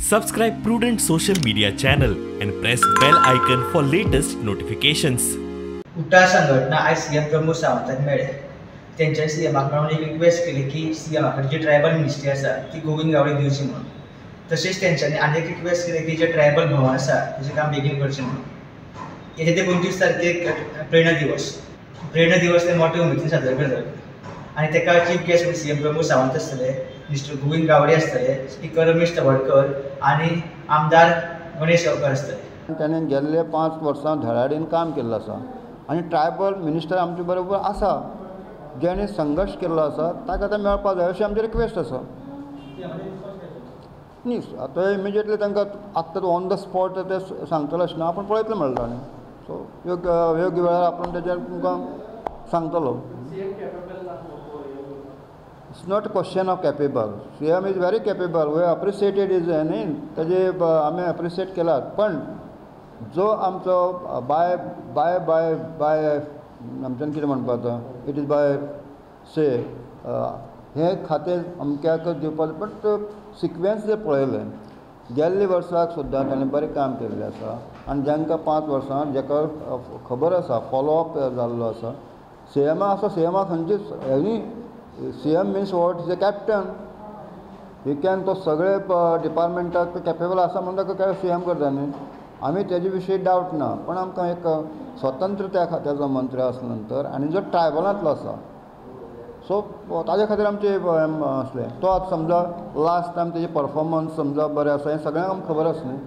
Subscribe Prudent social media channel and press bell icon for latest notifications. उटा संघटना आयज CM Pramod सावंताक मेळ्ळे. तेंच्यांनी सीएमाक मेळून एक रिक्वेस्ट केली की सीएमा कडेन जी ट्रायबल मिनिस्ट्री आसा ती गोविंद गावडे दिवची म्हणून. तशेंच तेंच्यांनी आनी एक रिक्वेस्ट केली की जे ट्रायबल भवन आसा तेजें काम बेगीन करचें म्हणून. येते ते 25 तारखेक प्रेरणा दिवस, प्रेरणा दिवस ते मोठे उमेदीन साजरो करतले आनी तेका चीफ गेस्ट म्हणून सीएम प्रमोद सावंत आसतले, मिस्टर गोविंद गावडे आसतले, स्पिकर रमेश तवडकर आनी आमदार गणेश गांवकर आसतले. ताणें गेल्ले 5 वर्सां धडाडीन काम केल्लें आसा आनी ट्रायबल मिनिस्टर आमचे बरोबर आसा, जेणे संघर्श केल्लो आसा ताका आतां मेळपाक जाय अशी आमची रिक्वेस्ट आसा. न्ही आतां इमिजिएटली तांकां आत्तां ऑन the spot ते सांगतले अशें ना, आपूण पळयतले म्हणलें ताणें. सो योग्य योग्य वेळार आपूण तेजेर तुमकां सांगतलो. It's not a question of capable. CM is very capable. We appreciated is न्ही तेजे आमी एप्रिशिएट केलात, पण जो आमचो बाय बाय बाय बाय आमच्यान कितें म्हणपाचो, it is by से हें खातें अमक्याक दिवपाचें, बट सिक्वेन्स जर पळयलें गेल्ले वर्साक सुद्दां ताणें बरें काम केल्लें आसा आनी जांकां 5 वर्सां जाका खबर आसा फॉलोअप जाल्लो आसा. सीएमा आसा, सीएमा खंयचीच न्ही, CM means what is a captain, he can तो सगळे डिपार्टमेंटाक कॅपेबल आसा म्हणून ताका काय सीएम करता न्ही. आमी तेजे विशीं डावट ना, पण आमकां एक स्वतंत्र त्या खात्याचो मंत्री आसल्या नंतर आनी जो ट्रायबलांतलो आसा सो ताजे खातीर आमचें आसलें. तो आतां समजा लास्ट टायम तेजे परफॉर्मन्स समजा बरें आसा हें सगळ्यांक आमकां खबर आसा न्ही.